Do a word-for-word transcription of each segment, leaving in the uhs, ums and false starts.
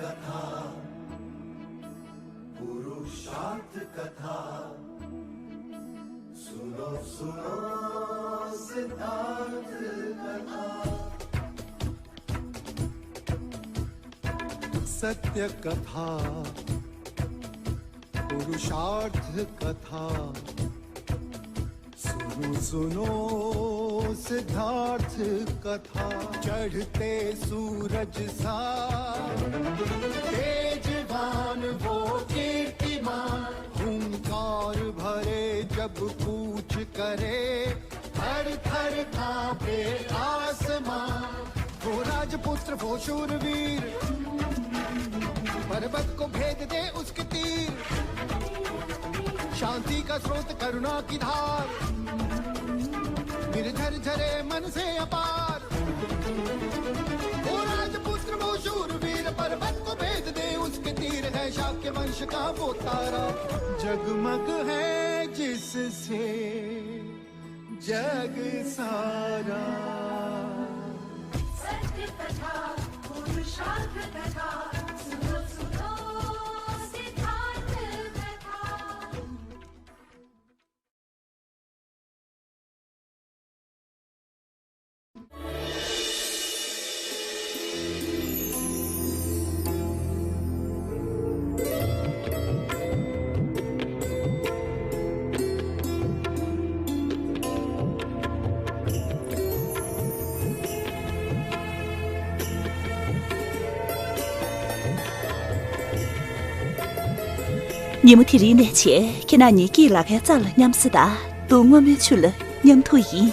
कथा, पुरुषार्थ कथा, सुनो सुनो सिद्धार्थ कथा। सत्य कथा, पुरुषार्थ कथा, सुनो सुनो सिद्धार्थ कथा। चढ़ते सूरज सा तेजवान वो कीर्तिमान, हुंकार भरे जब कूच करे, थर थर कांपे आसमां। वो राजपुत्र वो शूरवीर, पर्वत को भेद दे उसके तीर। शांति का स्रोत करुणा की धार, निर्झर झरे मन से अपार। वो राजपुत्र वो शूरवीर, पर्वत को भेद दे उसके तीर। है शाक्य वंश का वो तारा, जगमग है जिससे जग सारा। सत्य कथा, पुरुषार्थ कथा, सुनो सुनो सिद्धार्थ कथा। ཉིན་མོ་དེ་རིང་ནས་བྱས་ཁྱེད་རང་གཉིས་ཀྱི་ལ་ཁའི་རྩ་ལ་མཉམ་བསྲེས་དང་། དུང་སྔོན་མོའི་ཆུ་ལ་མཉམ་འཐུང་ཡིན།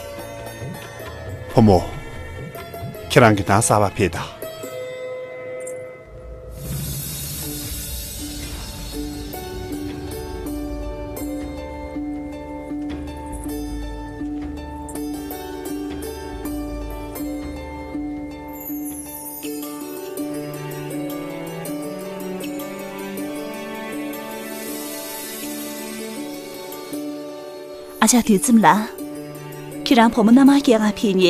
བུ་མོ། ཁྱེད་རང་གི་ནང་གསར་པ་ཕེབས་དང་། ཨ་ཅག་དུས་ཙམ་ལ། ཁྱེད་རང་བུ་མོ་མནའ་མར་སྐྱེལ་གར་ཕེབས་ནས།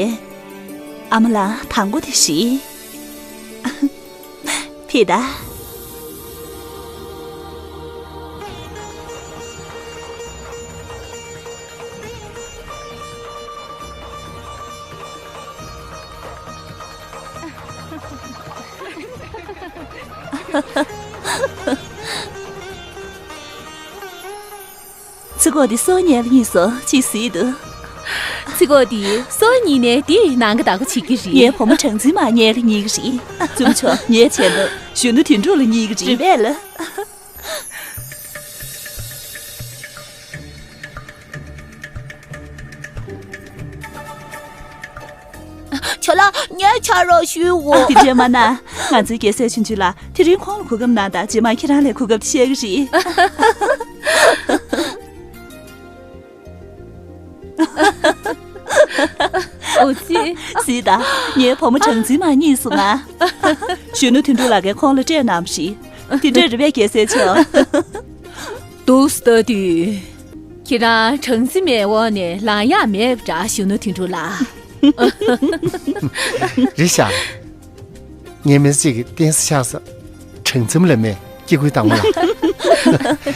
ཨ་མ་ལགས་དང་པོ་དེ་ཞིག་ཕེབས་ད། ཚིག་གོ་འདི་སོ་ཉལ་གཉིས་སོ་ཅི་སྲིད་དུ། ཚིག་གོ་འདི་སོ་གཉིས་ནས་འདི་ནང་གི་བདག་པོ་བྱེད་ཀྱི་རེད། ངའི་བུ་མོ་གྲངས་འཛིན་མ་ཉལ་གཉིས་ཀྱི་རེད། བཙུན་མོ་མཆོག་ངའི་ཆེད་དུ་གཞོན་ནུ་དོན་གྲུབ་ལ་གཉིས་ཀྱི་རེད་པས་ལ། ཁྱོད་ལ་ངས་ཆ་རོགས་ཞུའོ། དེ་འདྲས་མ་གནང་། ང་ཚོའི་རྒྱལ་སྲས་ཆུང་ཆུང་ལ་དེ་རིང་ཁོང་ལ་གོ་སྐབས་གནང་དང་། རྗེས་མ་ཁྱེད་རང་ལ་གོ་སྐབས་བཤད་ཀྱི་རེད། ཨོ་ཙི། སྲིད་ད། ངའི་བུ་མོ་གྲངས་འཛིན་མ་གཉིས་སོང་ང་། གཞོན་ནུ་དོན་གྲུབ་ལགས་ཀྱིས་ཁོང་ལ་སྤྲད་གནང་བ་རེད། དེ་འདྲས་རེད་པས་རྒྱལ་སྲས་མཆོག་འདུག་སེ་ལྟ་དུས། ཁྱེད་རང་གྲངས་འཛིན་མའི་འོག་ནས་ལངས་ཡག་མེད་པ་འདྲ། གཞོན་ནུ་དོན་གྲུབ་ལགས། རེད་ཤག་ངའི་མི་ཚེ་གཅིག་གི་རྟེན་གཞི་ཆགས་ས། གྲངས་འཛིན་མ་ལ་མེད། སྐྱེ་དགུའི་བདག་མོ་ལགས།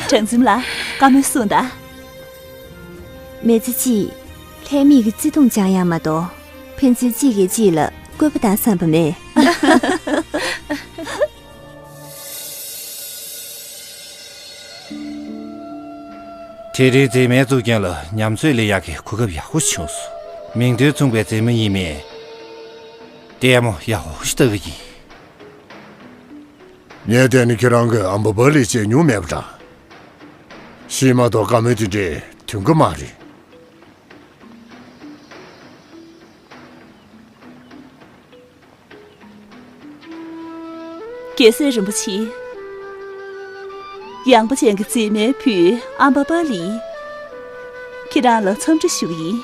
གྲངས་འཛིན་མ་ལགས། བཀའ་མོལ་གསུངས་དང་། མི་ཚེ་གཅིག་ལྷད་མེད་ཀྱི་བརྩེ་དུང་སྦྱང་ཡག་མ་གཏོགས། ཕན་ཚུན་གཅིག་གིས་གཅིག་ལ་བཀོད་པ་བཏང་བསམ་པ་མེད། དེ་རིང་མཛེས་མའི་གཙུག་རྒྱན་ལ་ཉམས་ཚོད་ལེན་ཡག་གི་གོ་སྐབས་ཡག་པོ་བྱུང་སོང་། མིང་དོན་མཚུངས་པའི་མཛེས་མ་ཡིན་མིན། ལྟད་མོ་ཡག་པོ་ཞིག་ལྟ་གི་ཡིན། ངས་བལྟས་ན་ཁྱེད་རང་གིས་ཨམ་བ་པ་ལི་བྱས་མྱོང་མེད་པ་འདྲ། ཤི་མ་གཏོགས་བཀའ་མོལ་དེ་འདྲས་འདོན་གི་མ་རེད། རྒྱལ་སྲས་རིན་པོ་ཆེ། ཡངས་པ་ཅན་གྱི་མཛེས་མའི་བུ་ཨམ་བ་པ་ལི། ཁྱེད་རང་ལ་འཚམས་འདྲི་ཞུ་གི་ཡིན།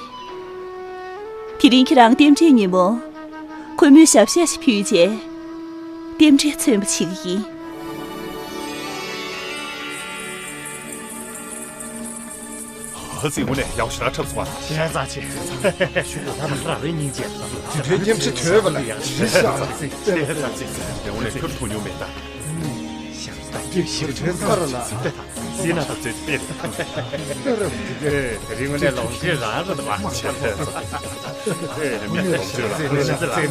དེ་རིང་ཁྱེད་རང་རྟེན་འབྲེལ་ཉིན་མོ། ཁོལ་མོའི་ཞབས་གཞས་ཤིག་ཕུལ་རྗེས། རྟེན་འབྲེལ་མཚོན་པ་བྱེད་ཀྱི་ཡིན། ཨ་ཙི། དངོས་གནས་ཡག་པོ་ཞེ་དྲག་འཁྲབ་སོང་བ། ཞེ་དྲག་ཆེ། ཞུ་དགོས་ན་རང་རེ་སྙིང་རྗེ། དེ་འདྲའི་སྙན་ཆ་དོད་པ་ལ་ཡག་ཞེ་དྲག་ཆེ། དངོས་གནས་ཁྱོད་མཐོང་མྱོང་མེད་ད། ཞིག་ཁྲོས་ས་ར་ལ། སྲིད་ན་ད་ཚོད་དཔེ་རེད། དེ་རིང་ངོ་ནས་ལོངས་སྤྱོད་རང་རུ་མ་བྱས། ཨེ་མི་ལོངས་སྤྱོད་ལ་ལོངས་སྤྱོད་ལ་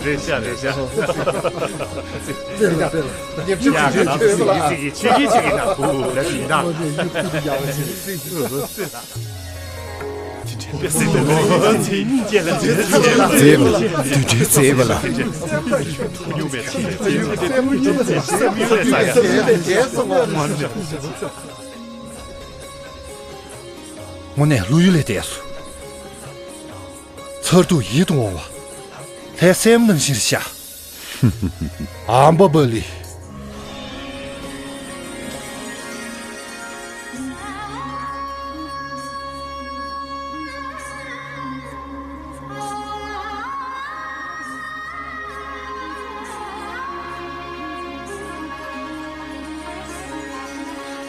རེད་ཤག་རེད་ཤག་ཡ་ང་རང་ཚོ་སྲིད་ཀྱི་ཆེད་ཀྱི་ཆེད་ཀྱི་ན་བུ་ལ་ཞིག་ད། མཛེས་པ། དུད་འགྲོའི་མཛེས་པ་ལ། དངོས་གནས་ཀླུ་ཡུལ་ལས་འདས་སོ། མཚར་སྡུག་ཡིད་དུ་འོང་བ། ལྷའི་སྲས་མོ་ནང་བཞིན་ཤ། ཨམ་བ་བ་ལི།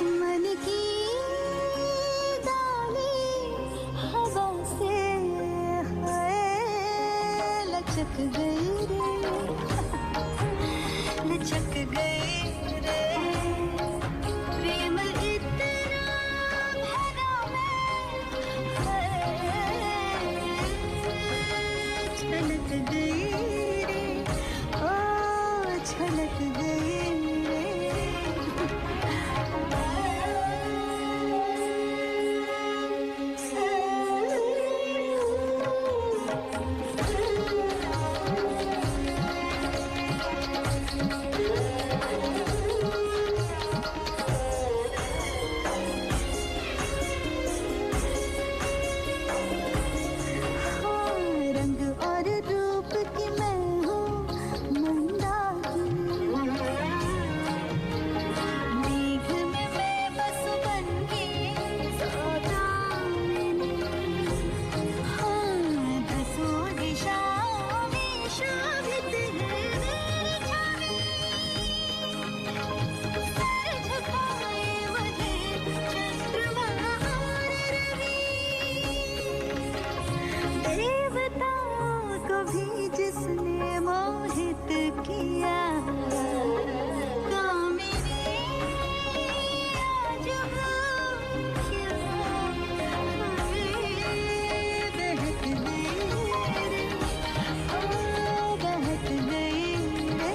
मन की डाली हवा से हाय लचक गई रे, लचक गई रे। प्रेम इतना भरा मैं हाय छलक गई रे, ओ छलक गई रे। हाँ, रंग और रूप की मैं हूँ मंदाकिनी। मेघ में मैं बस बन के सौदामिनी। हाँ, दसों दिशाओं में शोभित है मेरी छवि। सर झुकाए मुझे चंद्रमा और रवि। देवताओं को भी जिसने मोहित किया। कामिनी आज वो क्या बहक गई रे, ओ बहक गई रे।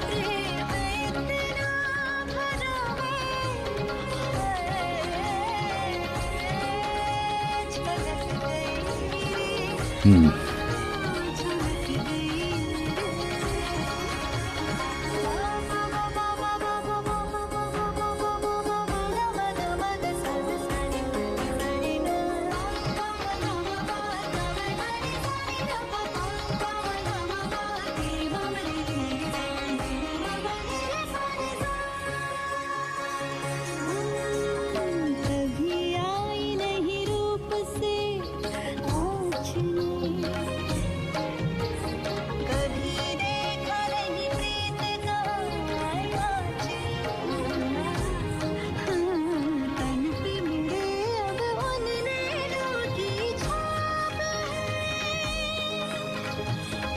प्रेम इतना भरा है, छलक गई रे। हम्म। कभी आई नहीं रूप से आज ने, कभी देखा नहीं प्रीत का आज। हाँ, तन पे मेरे अब उन नैनों की छाप है।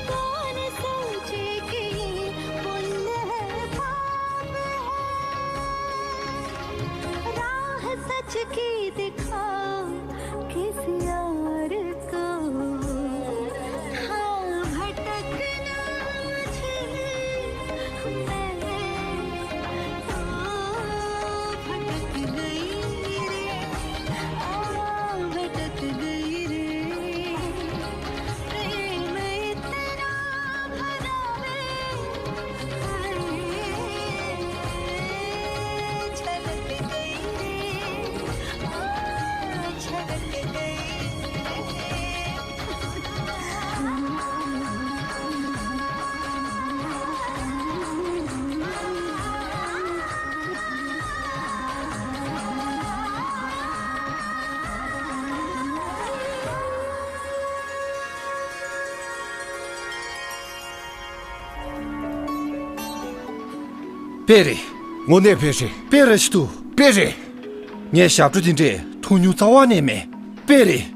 कौन सोचे कि ये पुण्य है, पाप है। राह सच की दिखा किसी और को। हाँ, भटकना मुझे, मैं तो भटक गई रे, आ, भटक गई रे। प्रेम इतना भरा रे, हाय, छलक गई रे, ओ, छलक गई रे। དཔེ་རེད། དངོས་གནས་དཔེ་རེད། དཔེ་རེད་ཞུ་དུ། དཔེ་རེད། ངས་ཞབས་བྲོ་འདི་འདྲས་ཐུགས་མྱོང་རྩ་བ་ནས་མེད། དཔེ་རེད།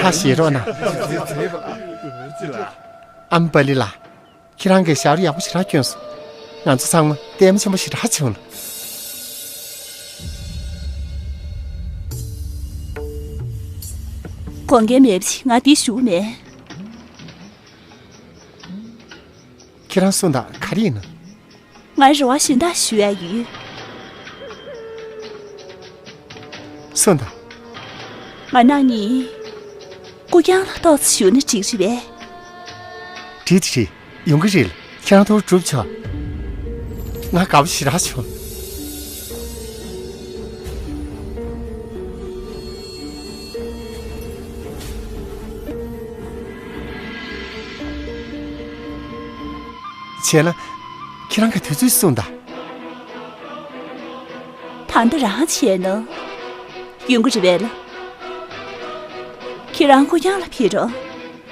ཁ་ཞེ་རོགས་ན། ཨ་མ་པ་ལི་ལགས། ཁྱེད་རང་གིས་ཞབས་བྲོ་ཡག་པོ་ཞེ་དྲག་བསྐྱོན་སོང་། ང་ཚོ་ཚང་མ་ལྟད་མོ་ཆེན་པོ་ཞེ་དྲག་བྱུང་ལ། དགོངས་འགལ་མེད་པ་ཅིག་ང་འདིར་བཞུགས་མེད། ཁྱེད་རང་གསུངས་དང་ག་རེ་ཡིན་ན། ང་རེ་བ་གཞན་དག་ཞུ་ཡ་ཡོད། གསུངས་དང་། ང་རང་གཉིས་སྐུ་རྐྱང་ལ་ཏོག་ཙམ་བཞུགས་ན་འགྲིག་རེད་པས། འགྲིག་འགྲིག་ཡོང་གི་རེད། ཁྱེད་རང་ཐུགས་སྒྲུབ་ཆོག་ང་དགའ་པོ་ཞེ་དྲག་བྱུང་། བྱས་ན། ཁྱེད་རང་གི་དུས་ཚོད་གསུངས་དང་། ད་ལྟ་རང་བྱས་ན། ཡོང་གི་རེད་པས་ལགས། ཁྱེད་རང་སྐུ་རྐྱང་ལ་ཕེབས་རོགས།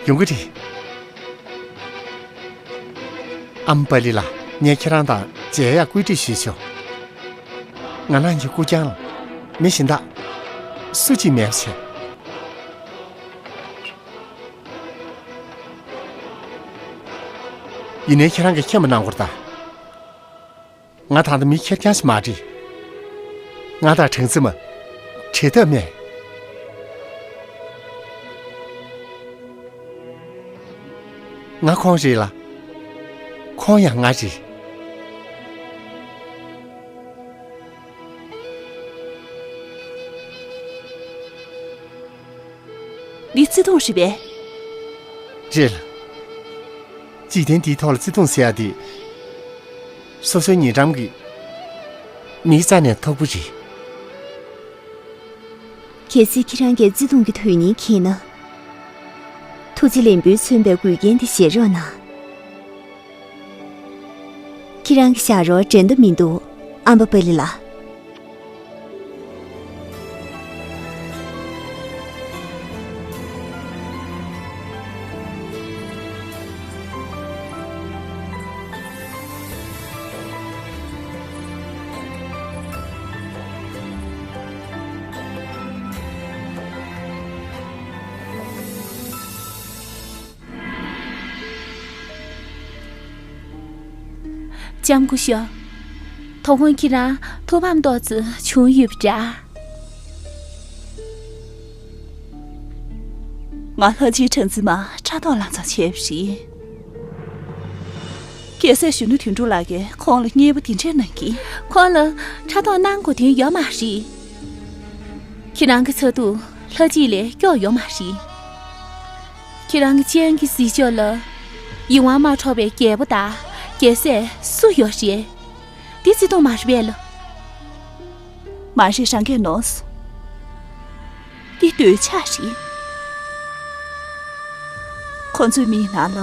ཡོང་གི་རེད། ཨ་མ་པ་ལི་ལགས། ངས་ཁྱེད་རང་དང་མཇལ་ཡག་བཀོད་སྒྲིག་ཞུས་ཆོག་ང་རང་གཉིས་སྐུ་རྐྱང་ལ། མི་གཞན་དག་སུ་གཅིག་མེད་པ་བྱས། ཡིན་ནའི་ཁྱེད་རང་གིས་མཁྱེན་པ་གནང་དགོས་རེད་ད། ང་ད་ལྟ་མི་ཁེར་རྐྱང་ཞིག་མ་རེད། ང་དང་སྦྲང་རྩི་མ། བྲལ་ཐབས་མེད། ང་ཁོང་རེད་ལ། ཁོང་ཡང་ང་རེད། འདི་བརྩེ་དུང་རེད་པས། རེད་ལ། འཇིག་རྟེན་འདིའི་ཐོག་ལ་བརྩེ་དུང་ཟེར་ཡ་དེ། སོ་སོའི་ཉེ་འགྲམ་གྱི་མིའི་རྩ་ནས་མཐོ་པོ་རེད། གལ་སྲིད་ཁྱེད་རང་གིས་བརྩེ་དུང་གི་དོན་སྙིང་མཁྱེན་ན། ཐུགས་རྗེ་ལན་བུས་མཚོན་པའི་འགུལ་རྐྱེན་དེ་བཞེས་རོགས་གནང་། ཁྱེད་རང་གི་ཞབས་བྲོ་འགྲན་ཟླ་མི་འདུག་ཨམ་བ་པ་ལི་ལགས། ལྕམ་སྐུ་ཞབས། དོ་དགོང་ཁྱེད་རང་ཐུགས་ཕམ་ཏོག་ཙམ་བྱུང་ཡོད་པ་འདྲ། ང་ལྷ་ཆེན་སྦྲང་རྩི་མ་ཕྲག་དོག་ལངས་ཙམ་བྱས་པ་རེད། གལ་སྲིད་གཞོན་ནུ་དོན་གྲུབ་ལགས་ཀྱིས་ཁོང་ལ་མཉེས་པོ་དེ་འདྲས་གནང་གིས། ཁོང་ལ་ཕྲག་དོག་གནང་དགོས་དོན་ཡོད་མ་རེད། ཁྱེད་རང་གི་ཚ་གདུང་ལྷ་སྐྱིད་ལས་སྐྱོ་ཡོད་མ་རེད། ཁྱེད་རང་གི་སྤྱན་གྱི་གཟིགས་ཕྱོགས་ལ་ཡིད་དབང་མ་འཕྲོག་པའི་རྒྱལ་པོ་དང་རྒྱལ་སྲས་སུ་ཡོད་རེད། འདི་བརྩེ་དུང་མ་རེད་པས་ལགས། མ་རེད། རང་གིས་ནོར་སོང་། འདི་འདོད་ཆགས་རེད། ཁོ་ཚོའི་མིག་ནང་ལ་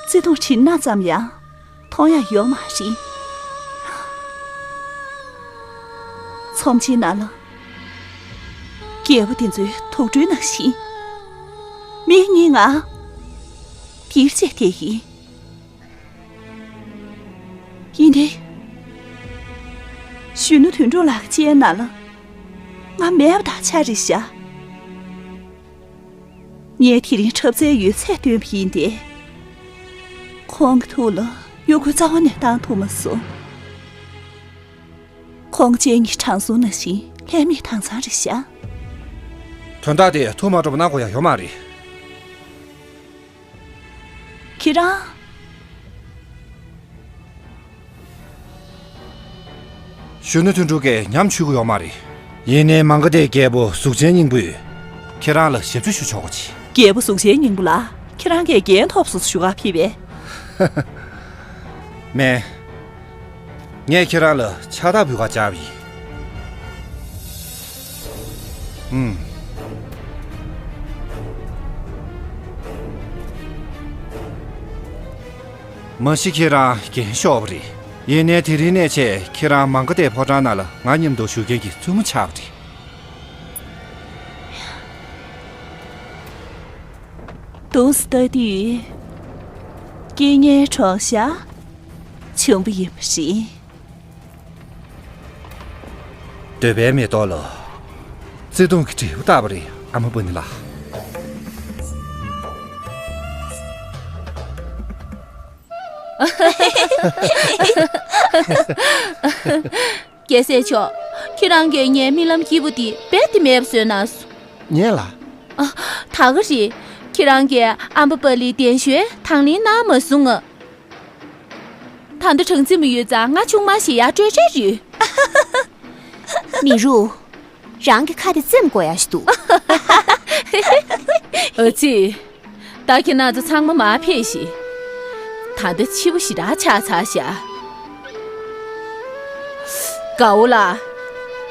བརྩེ་དུང་བྲིས་ན་ཙམ་ཡང་མཐོང་ཡ་ཡོད་མ་རེད། ཚོམས་ཆེན་ནང་ལ་རྒྱལ་པོ་དེ་ཚོའི་དུག་སྦྲུལ་ནང་བཞིན། མིག་གཉིས་ང་དེར་བཅད་དེ་ཡིན། ཡིན་ཏེ། གཞོན་ནུ་དོན་གྲུབ་ལགས་ཀྱི་སྤྱན་ནང་ལ་ང་མེད་པ་དང་ཆ་རེད་བཞག་ངས་དེ་རིང་འཁྲབ་རྩལ་ཡོད་ཚད་སྟོན་པ་ཡིན་ཏེ། ཁོང་གི་ཐུགས་ལ་གཡོ་འགུལ་རྩ་བ་ནས་བཏང་ཐུབ་མ་སོང་། ཁོང་སྤྱན་གྱི་དྲང་སྲོང་ནང་བཞིན་ལྷད་མེད་དྭངས་གཙང་རེད་བཞག་དོན་དག་དེ་ཐུགས་མ་སྤྲོ་བ་གནང་དགོས་ཡ་ཡོད་མ་རེད། ཁྱེད་རང་། གཞོན་ནུ་དོན་གྲུབ་ཀྱིས་ཉམས་ཆུང་གི་ཡོད་མ་རེད། ཡིན་ནའི་མང་ག་དེའི་རྒྱལ་པོ་གཟུགས་ཅན་སྙིང་པོས་ཁྱེད་རང་ལ་ཞབས་ཕྱི་ཞུ་ཆོག་གོ་ཆེ། རྒྱལ་པོ་གཟུགས་ཅན་སྙིང་པོ་ལ་ཁྱེད་རང་གིས་འགན་ཐོབ་སོང་ཞུ་ག་ཕེབས་པས། མེད། ངས་ཁྱེད་རང་ལ་ཕྱག་རྟགས་འབུལ་ག་བཅར་བ་ཡིན། ཨུམ། མ་གཞི་ཁྱེད་རང་རྒན་ཤོས་རེད། ཡིན་ནའི་དེ་རིང་ནས་བྱས་ཁྱེད་རང་མང་ག་དེ་ཕོ་བྲང་ནང་ལ་ང་མཉམ་དུ་བཞུགས་མཁན་གྱི་བཙུན་མོ་ཆགས་པ་རེད། འདུག་སེ་ལྟ་དུས། རྐྱེན་ངན་གྲོགས་ཤ་བྱུང་བ་ཡིན་པ་རེད། འདོད་པའི་མེ་ཏོག་ལ་བརྩེ་དུང་གི་འབྲས་བུ་བཏགས་པ་རེད། ཨ་མ་པ་ཎི་ལགས། རྒྱལ་སྲས་མཆོག་ཁྱེད་རང་གིས་ངའི་རྨི་ལམ་སྐྱིད་པོ་འདི་རྦད་དེ་མེད་པ་བཟོས་གནང་སོང་། ངས་ལ། ཨ། ད་ག་རེད། ཁྱེད་རང་གིས་ཨམ་བ་པ་ལིའི་གདན་ཞུས་དང་ལེན་གནང་མ་སོང་ང་། ད་ལྟ་གྲངས་རྩིས་མ་ཡོད་ཙང་ང་ཆུང་མ་ཞིག་ཡར་སྤྲོད་འཆར་ཡོད། མི་རུ། རང་གི་ཁ་དེ་བཙེམ་དགོས་ཡ་ཞིག་འདུག་ཨ་ཙི། ད་ཁྱེད་རང་ཚོ་ཚང་མ་མར་ཕེབས་ཤིག་ད་ལྟ་འཕྱི་པོ་ཞེ་དྲག་ཆགས་ཚར་ཤག་དགའ་བོ་ལགས།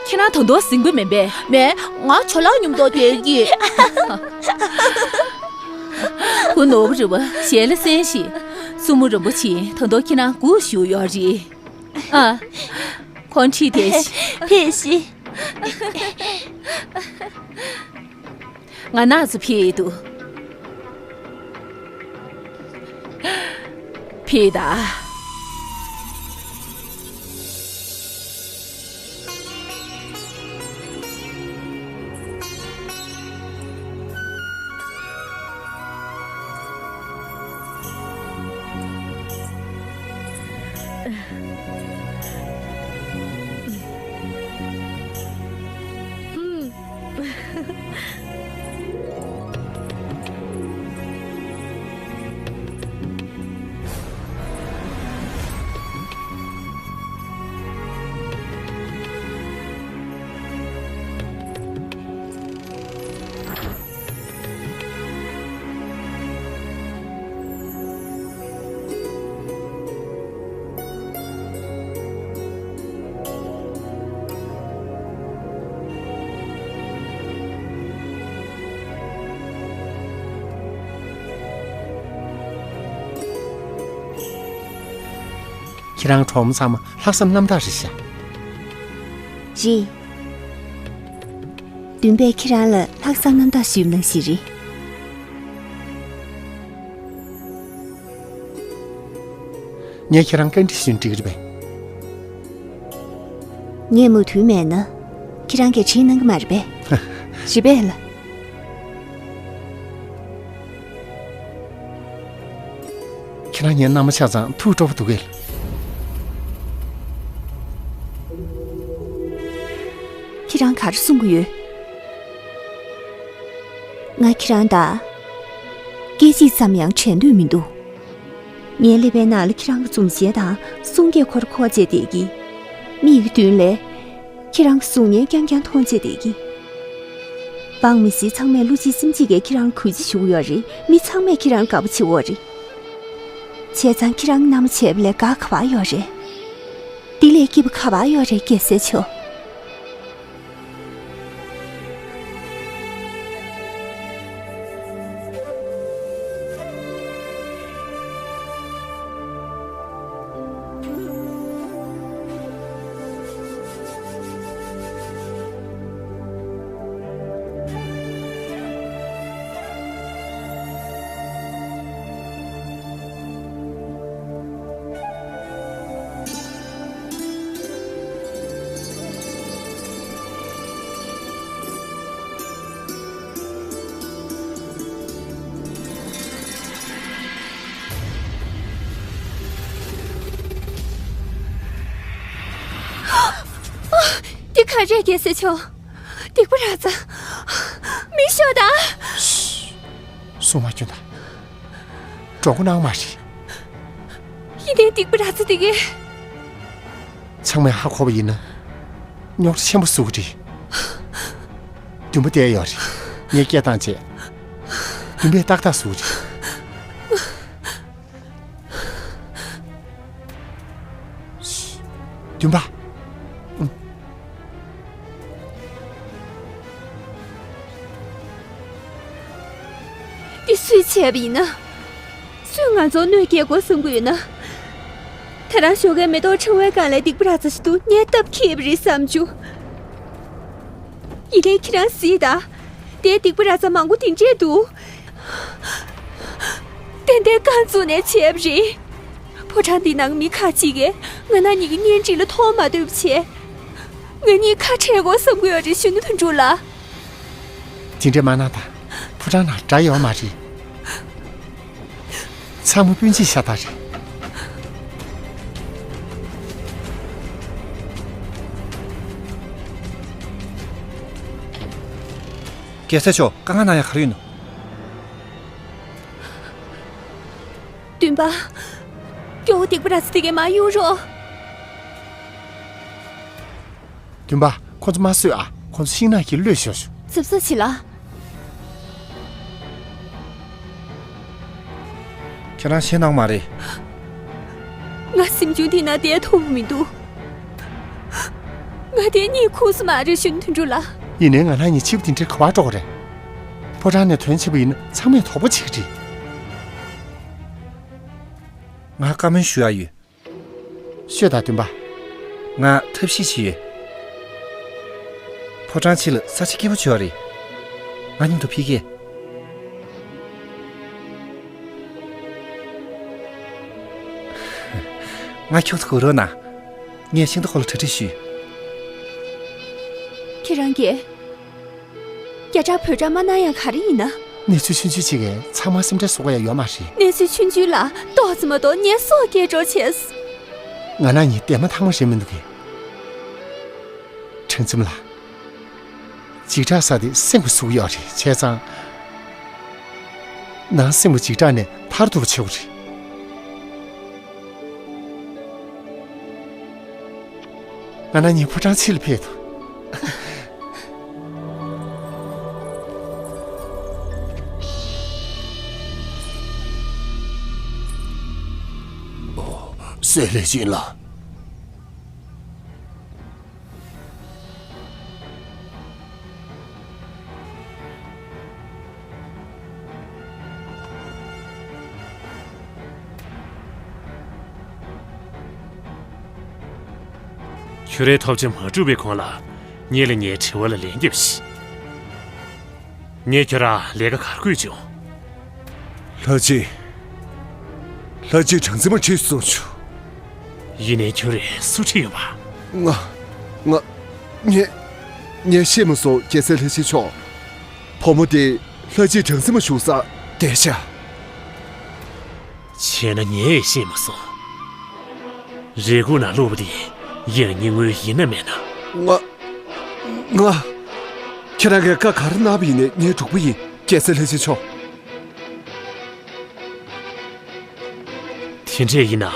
ཁྱེད་རང་ད་དུང་གཟིམ་གི་མིན་པས། མེད། ང་ཇོ་ལགས་མཉམ་དུ་བསྡད་ཀྱི། ཁོ་ནོར་བུ་རི་བ་ཞལ་ལ་གསན་ཞིག་སྲུ་མོ་རིན་པོ་ཆེ་ད་དུང་ཁྱེད་རང་སྒུག་བཞུགས་ཡོད་རེད། ཨ། ཁོང་ཁྲིད་དེ་ཤི། ཕེབས་ཤིག་ང་ན་ཚོ་ཕེབས་འདུག་ཕེབས་ད། ཁྱེད་རང་གྲོགས་མོ་ཚང་མ་ལྷག་བསམ་རྣམ་དག་རེད་ཤག་རེད། བདུན་པས་ཁྱེད་རང་ལ་ལྷག་བསམ་རྣམ་དག་ཞུས་པ་ནང་བཞིན་རེད། ངས་ཁྱེད་རང་བཀའ་འདྲི་ཞུས་ན་འགྲིག་གི་རེད་པས། ངས་མོས་མཐུན་མེད་ན། ཁྱེད་རང་གིས་དྲིས་གནང་གི་མ་རེད་པས། རེད་པས་ལགས། ཁྱེད་རང་ངའི་མནའ་མ་ཆགས་ཙང་ཐུགས་སྤྲོ་པོ་འདུག་གས། ཁྱེད་རང་ག་རེ་གསུང་གི་ཡོད། ང་ཁྱེད་རང་དང་སྐད་ཅིག་ཙམ་ཡང་བྲལ་འདོད་མི་འདུག་ངའི་ཀླད་པའི་ནང་ལ་ཁྱེད་རང་གི་འཛུམ་ཞལ་དང་གསུང་སྐད་ཁོ་ར་ཁོ་ར་བྱས་བསྡད་ཀྱི། མིག་གི་མདུན་ལས་ཁྱེད་རང་གི་གཟུགས་བརྙན་རྐྱང་རྐྱང་མཐོང་བྱས་བསྡད་ཀྱི། འབངས་མི་སེར་ཚང་མས་བློ་གཅིག་སེམས་གཅིག་གིས་ཁྱེད་རང་ལ་གུས་བརྩི་ཞུ་གི་ཡོད་རེད། མི་ཚང་མས་ཁྱེད་རང་ལ་དགའ་པོ་བྱེད་ཀྱི་ཡོད་རེད། བྱས་ཙང་ཁྱེད་རང་གི་མནའ་མ་བྱས་པ་ལས་དགའ་ག་པར་ཡོད་རེད། འདི་ལས་སྐྱིད་པ་ག་པར་ཡོད་རེད། རྒྱལ་སྲས་མཆོག་འདི་ག་རེད། རྒྱལ་སྲས་མཆོག་སྡིག་པ་ར་ཙ། མི་ཤོག་དང་། སུ་མ་སྐྱོན་དང་། འགྲོ་མགོ་གནང་མ་རེད། ཡིན་ནའི་སྡིག་པ་ར་ཙ་དེ་གས། ཚང་མས་ཧ་གོ་བ་ཡིན་ན། རྙོག་དྲ་ཆེན་པོ་བཟོ་གི་རེད། འདུན་པ་བསྡད་ཡོད་རེད། ངས་སྐད་བཏང་བྱས། འདུན་པས་ཏག་ཏག་བཟོ་གི་རེད། འདུན་པ། འདི་སུས་བྱས་པ་ཡིན་ན། སུས་ང་ཚོར་གནོད་སྐྱེལ་དགོས་བསམ་གྱི་ཡོད་ན། ད་རང་ཞོགས་ཀའི་མེ་ཏོག་ཕྲེང་བའི་སྒང་ལ་སྡིག་པ་ར་ཙ་ཞིག་འདུག་ངས་སྟབས་འཁེལ་བ་རེད་བསམ་བྱུང་། ཡིན་ནའི་ཁྱེད་རང་གཟིགས་དང་། དེའི་སྡིག་པ་ར་ཙ་མང་པོ་དེ་འདྲས་འདུག་ཏན་ཏན་རྐང་བཙུགས་ནས་བྱས་པ་རེད། ཕོ་བྲང་འདི་ནང་མི་ཁག་ཅིག་གིས་ང་རང་གཉིས་ཀྱི་གཉེན་སྒྲིག་ལ་མཐོང་མ་ཐུབ་བྱས། ང་གཉིས་ཁ་བྲལ་དགོས་བསམ་གྱི་ཡོད་རེད་ཞུ་ནི། དོན་གྲུབ་ལགས། དེ་འདྲས་མ་གནང་དང་། ཕོ་བྲང་ནང་དགྲ་ཡོད་མ་རེད། ཚང་མ་སྤུན་མཆེད་ཤ་སྟག་རེད། རྒྱལ་སྲས་མཆོག། དཀའ་ངལ་གནང་ཡ་ག་རེ་ཡོད་ནོ། བདུན་པ། སྐྱོ་བོ་སྡིག་པ་ར་ཚ་དེ་གས་མ་གཡུག་རོགས། བདུན་པ། ཁོ་ཚོ་མ་གསོད་ཨ། ཁོ་ཚོ་ཤིང་ནགས་ཀྱི་གློད་ཤོར་ཤོག། ཚབ་ཚབ་བྱེད་ལ། ཁྱེད་རང་ཤེས་ནང་མ་རེད། ང་སེམས་ཆུང་དེ་ན་བསྡད་ཐུབ་མི་འདུག། ང་དེ་གཉིད་ཁུག་སུ་མ་རེད་ཤུན་དུ་འགྲོ་ལ། ཡིན་ནའི་ང་རང་གཉིས་ཕྱི་པོ་དེ་འདྲའི་ག་བར་འགྲོ་གི་རེད། ཕོ་བྲང་ནས་ཐོན་ཆེ་བ་ཡིན་ན་ཚང་མས་དོགས་པ་བྱེད་ཀྱི་རེད། ང་བཀའ་མོལ་ཞུ་ཡ་ཡོད། ཤོད་དང་བདུན་པ། ང་ཐབས་ཤེས་བྱེད་ཡོད། ཕོ་བྲང་ཕྱི་ལ་ས་ཆ་སྐྱིད་པོ་བྱོས་རེད། ང་མཉམ་དུ་ཕེབས་ཀྱིས། ང་ཁྱོད་ཚོ་གུ་རོ་ན། ངས་ཤིང་རྟ་ཁོ་ལ་གྲ་སྒྲིག་ཞུས། ཁྱེད་རང་གིས། རྒྱ་གྲགས་བོད་གྲགས་མ་གནང་ཡ་ག་རེ་ཡིན་ན། གནས་ཚུལ་ཆུང་ཆུང་ཅིག་གིས་ཚང་མ་སེམས་ཁྲལ་བཟོ་དགོས་ཡ་ཡོད་མ་རེད། གནས་ཚུལ་ཆུང་ཆུང་ལ་ཏོག་ཙམ་མ་གཏོགས་ངའི་སྲོག་སྐྱེལ་འགྲོ་བྱས། ང་རང་གཉིས་འདས་མ་ཐག་མ་རེད་མི་འདུག་གས། དྲང་ཙམ་ལ། འཇིགས་སྐྲག་ཟེར་དེ་སེམས་ཀྱི་ཟུག་ཡོད་རེད་བྱས་ཙང་། ནང་སེམས་ཀྱི་འཇིགས་སྐྲག་ནས་ཐར་ཐུབ་པ་བྱེད་དགོས་རེད། ང་རང་གཉིས་ཕོ་བྲང་ཕྱི་ལ་ཕེབས་དང་། སྲས་ལྷས་བྱིན་ལགས། ཁྱོད་རའི་ཐོབ་ཆ་མ་གྲུབ་པའི་གོང་ལ་ངེད་ལ་ངའི་དྲི་བ་ལ་ལན་རྒྱབ་ཤིག། ངས་ཁྱོད་རང་ལས་ཀ་ག་རེ་བསྐོས་བྱུང་། ལྷ་རྗེ། ལྷ་རྗེ་གྲངས་འཛིན་མ་ཁྲིད་སོང་བྱུང་། ཡིན་ནའི་ཁྱོད་རེད་སུ་ཁྲིད་ཡོད་པ། ང་། ང་། ངས། ངས་ཤེས་མ་སོང་རྒྱལ་སྲས་ལྷ་རྗེ་མཆོག། བུ་མོ་དེ་ལྷ་རྗེ་གྲངས་འཛིན་མ་བཞུགས་ས་བསྡད་ཤག། བྱས་ན་ངས་ཤེས་མ་སོང་། རེ་སྒུག་ནང་བླུགས་པ་དེ་ཡང་སྙིང་དངོས་ཡིན་ན་མེད་ན། ང་། ང་། ཁྱེད་རང་གིས་བཀའ་ག་རེ་གནང་བ་ཡིན་ནའི་ངས་འགྲུབ་པ་ཡིན་རྒྱལ་སྲས་ལྷ་རྗེ་མཆོག། དེ་འདྲས་ཡིན་ན་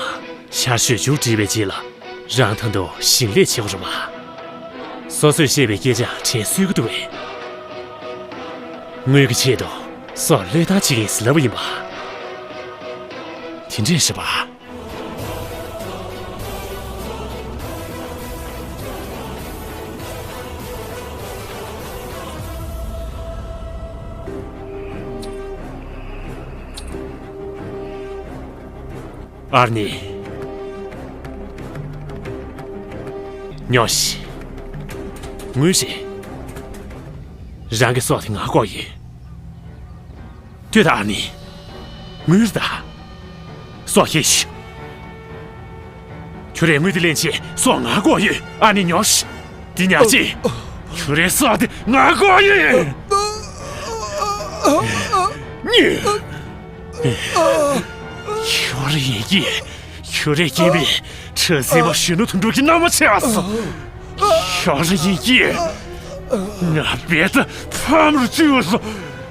ཤར་ཕྱོགས་མཇུག་བསྒྲིལ་བའི་རྗེས་ལ་རང་ད་དུང་ཞིང་ལས་བྱེད་དགོས་རེད་པ། སོ་སོས་བཤད་པའི་སྐད་ཆ་དྲན་སྲོལ་གྱི་འདུག་པས། དངུལ་གྱི་ཆེད་དུ་སྲོག་བློས་བཏང་བྱེད་ཀྱི་ཡིན་ཟེར་ལབ་པ་ཡིན་པ། དེ་འདྲས་རེད་པ། ཨར་ནི། ཉོ་ཤི། ངུས་ཤི། རང་གི་སྲོག་དེ་ང་དགོས་ཡོད། ལྟོས་དང་ཨར་ནི། ངུས་དང་། སྲོག་ཤི་ཤི། ཁྱོད་རའི་དངུལ་དེ་ལེན་ཆེད་སྲོག་ང་དགོས་ཡོད། ཨར་ནི་ཉོ་ཤི། འདི་ཉག་ཅི། ཁྱོད་རའི་སྲོག་དེ་ང་དགོས་ཡོད། ཁྱོད་ར་ཡིན་གྱི། ཁྱོད་རའི་སྐྱེས་པའི་ཁྲ་ཟིང་མ་གཞོན་ནུ་དོན་གྲུབ་ཀྱི་མནའ་མ་བྱས་སོ། ཁྱོད་ར་ཡིན་གྱི། ང་རྦད་དེ་ཕམ་རུ་བཅུག་སོ།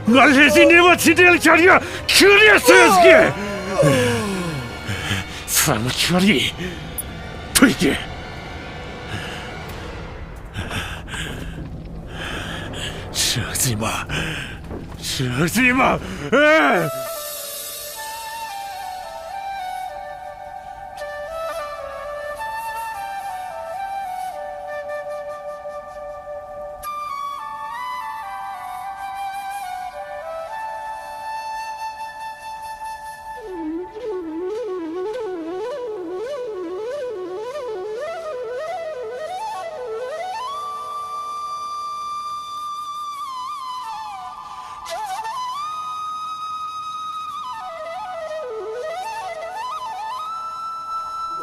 ང་ལྷས་སྲིན་ནི་མ་ཕྱི་འབྲེལ་འཆར་ཡ་ཁྱོད་རས་སོས་ཀྱི། ཚང་མ་ཁྱོད་ར་ཡིན། ཐུགས་རྗེ་ཆེ། ཁྲག་འཛིན་མ། ཁྲག་འཛིན་མ། ཨེ།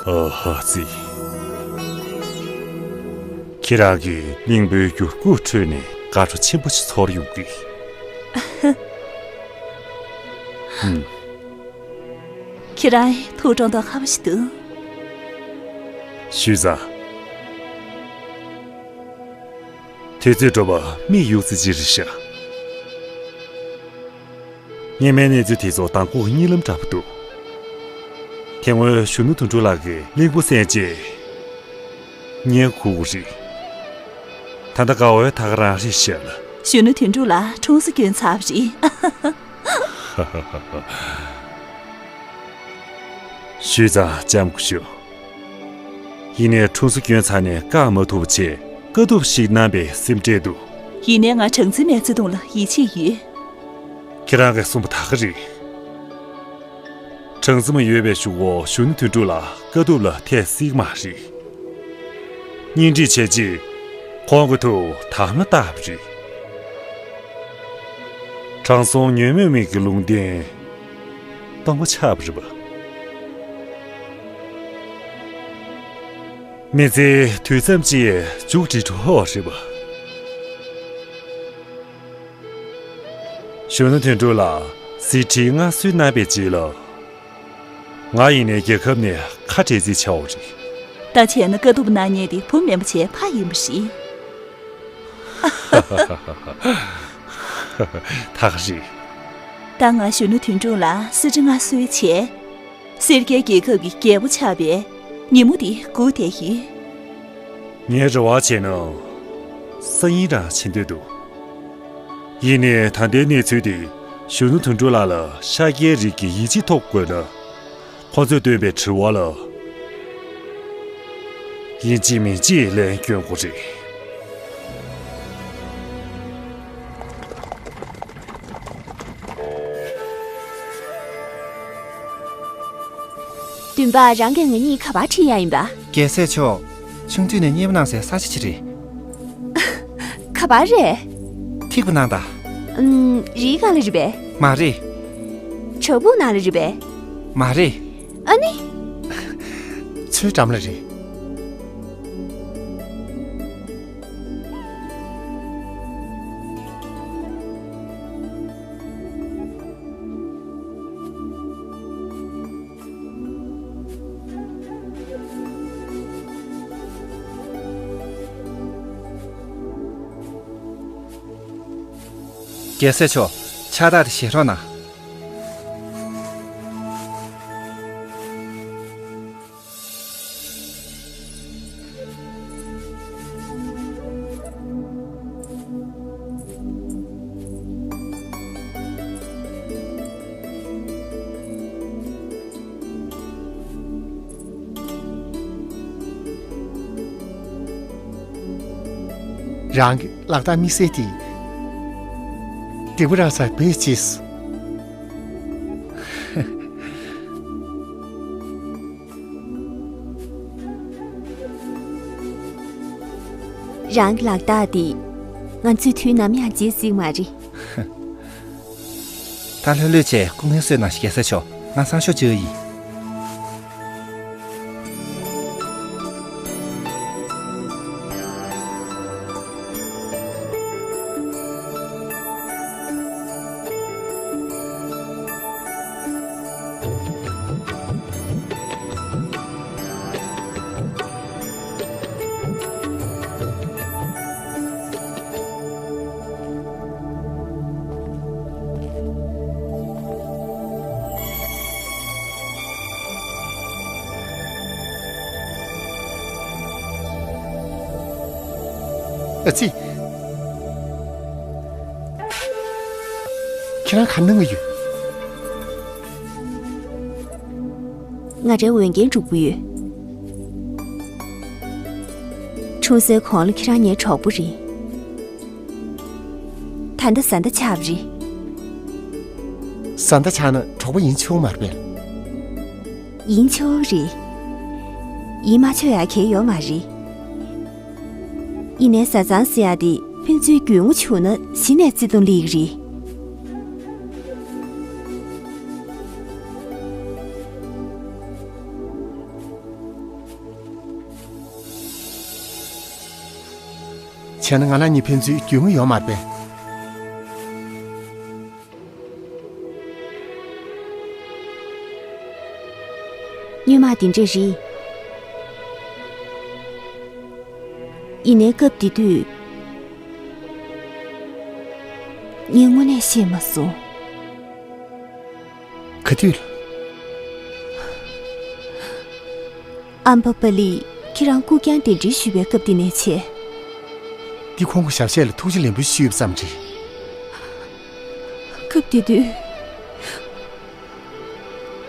ཨ་ཧ་ཙི། ཁྱེད་རང་གི་སྙིང་པོའི་འགྱུར་ཁུག་ཁྲོད་ནས་དགའ་སྤྲོ་ཆེན་པོ་ཞིག་ཚོར་ཡོང་གི། ཧུམ། ཁྱེད་རང་ཐུགས་དྲང་དོ་ཁ་བ་ཞིག་འདུག། ཞུས་ཙང་། དུས་ཚོད་འགྲོ་བ་མིག་གཡུག་ཙི་ཅི་རེད་ཤག། སྔོན་མའི་གནས་ཚུལ་དེ་ཚོ་མདང་དགོང་གཉིད་ལམ་འདྲ་པོ་འདུག་དེ་སྔོན་གཞོན་ནུ་དོན་གྲུབ་ལགས་ཀྱིས་གླིང་བུ་གསན་རྗེས། ངས་ཁུག་རེད། ད་ལྟ་དགའ་བའི་ཐག་རང་རེད་ཤག་ལ། གཞོན་ནུ་དོན་གྲུབ་ལགས་ཁྲུང་ས་སྐྱོན་ཚར་བ་རེད། ཞུས་ཙང་ལྕམ་སྐུ་ཞབས། ཡིན་ནའི་ཁྲུང་ས་སྐྱོན་ཚར་ནས་བཀག་མ་ཐུབ་པ་བྱས་དཀའ་སྡུག་ཞིག་གནང་པའི་སེམས་ཁྲལ་འདུག་ཡིན་ནའི་ང་གྲངས་འཛིན་མའི་བརྩེ་དུང་ལ་ཡིད་ཆེས་ཡོད། ཁྱེད་རང་གིས་གསུངས་པ་ད་ག་རེད། གྲངས་འཛིན་མ་ཡོད་པའི་གཞུག་གུ་གཞོན་ནུ་དོན་གྲུབ་ལགས་དཀའ་སྡུག་ལ་ཐེ་སྲིད་མ་རེད། གཉེན་སྒྲིག་བྱས་རྗེས་ཁོང་གི་ཐུགས་དམ་ལ་བཏགས་པ་རེད། དྲང་སྲོང་ཉོན་མོངས་མི་གི་ལུང་བསྟན་སྟོང་པ་ཆགས་པ་རེད་པ། མི་ཚེའི་དུས་མཚམས་ཅིག་མཇུག་སྒྲིལ་འགྲོ་བ་རེད་པ། གཞོན་ནུ་དོན་གྲུབ་ལགས་གཟི་བརྗིད་མངའ་གསོལ་གནང་བའི་རྗེས་ལ། ང་ཡིན་ནའི་རྒྱལ་ཁབ་ནས་ཁ་བྲལ་རྩིས་བྱའོ་རེད། ད་བྱས་ན་དཀའ་སྡུག་གནང་མཁན་དེ་བུ་མེད་པ་བྱས་ཕ་ཡིན་པ་རེད། ད་ག་རེད། ད་ང་གཞོན་ནུ་དོན་གྲུབ་ལ་གསེར་ཁྲི་མངའ་གསོལ་བྱས། སེར་སྐྱའི་རྒྱལ་ཁབ་ཀྱི་རྒྱལ་པོ་ཆགས་པའི་ཉིན་མོ་དེ་སྒུག་བསྡད་ཡོད། ངའི་རེ་བ་བྱས་ན། སང་ཉིན་རང་བྱེད་འདོད་འདུག་ཡིན་ནའི་ད་ལྟའི་གནས་ཚུལ་དེ་གཞོན་ནུ་དོན་གྲུབ་ལགས་ལ་ཤཱཀྱའི་རིགས་ཀྱི་ཡིད་ཆེས་ཐོབ་དགོས་ན། ཁོང་ཚོས་བཏོན་པའི་དྲི་བ་ལ། ཡིན་གཅིག་མིན་གཅིག་ལན་སྐྱོན་དགོས་རེད། བདུན་པ། རང་གིས་ང་གཉིས་ཁ་པར་ཁྲིད་ཡ་ཡིན་པ། རྒྱལ་སྲས་མཆོག་ཆུང་དུས་ནས་གཉེར་པ་གནང་སའི་ས་ཆ་ཅི་རེད། ཁ་པར་རེད། ཐིགས་པ་གནང་དང་། ཨུམ། རིའི་སྒང་ལ་རེད་པས། མ་རེད། བྲག་ཕུག་ནང་ལ་རེད་པས། མ་རེད། ཨ་ནི། མཚོའི་འགྲམ་ལ་རེད། རྒྱལ་སྲས་མཆོག་ཕྱག་རྟགས་དེ་བཞེས་རོགས་གནང་། རང་གི་ལག་རྟགས་དམིགས་བསལ་དེ་སྡིག་པ་རག་ཚར་བའི་རྗེས་སུ། རང་གི་ལག་རྟགས་འདི་ང་ཚོས་དུས་ནམ་ཡང་བརྗེད་སྲིད་མ་རེད། ད་ལྷོད་ལྷོད་བྱས་སྐུ་ངལ་གསོས་གནང་། རྒྱལ་སྲས་མཆོག་ང་སང་ཞོགས་བཅར་ཡིན། ཨ་ཙི། ཁྱེད་རང་ག་རེ་གནང་གི་ཡོད། ང་རའི་འོས་འགན་སྒྲུབ་ཀྱི་ཡོད། ཆུང་སའི་གོང་ལ་ཁྱེད་རང་ངའི་གྲོགས་པོ་རེད། ད་ལྟ་བཟའ་ཟླ་ཆགས་པ་རེད། བཟའ་ཟླ་ཆགས་ན་གྲོགས་པོ་ཡིན་ཆོག་མ་རེད་པས། ཡིན་ཆོག་རེད། ཡིན་མ་ཆོག་ཡ་གང་ཡོད་མ་རེད། ཡིན་ནའི་བཟའ་ཚང་ཟེར་ཡ་དེ་ཕན་ཚུན་རྒྱུས་མངའ་བྱུང་ན་གཞི་ནས་བརྩེ་དུང་སླེབས་ཀྱི་རེད། བྱས་ན་ང་རང་གཉིས་ཕན་ཚུན་རྒྱུས་མངའ་ཡོད་མ་རེད་པས། སྔོན་མ་དེ་འདྲས་རེད། ཡིན་ནའི་སྐབས་དེ་དུས་ངས་དངོས་གནས་ཤེས་མ་སོང་། ག་དུས་ལ། ཨམ་བྷ་པ་ལིས་ཁྱེད་རང་སྐུ་རྐྱང་གདན་འདྲེན་ཞུས་པའི་སྐབས་དེ་ནས་བྱས། འདི་ཁོང་གི་ཞབས་གཞས་ལ་ཐུགས་རྗེ་ལེགས་འབུལ་ཞུས་པ་ཙམ་རེད། སྐབས་དེ་དུས།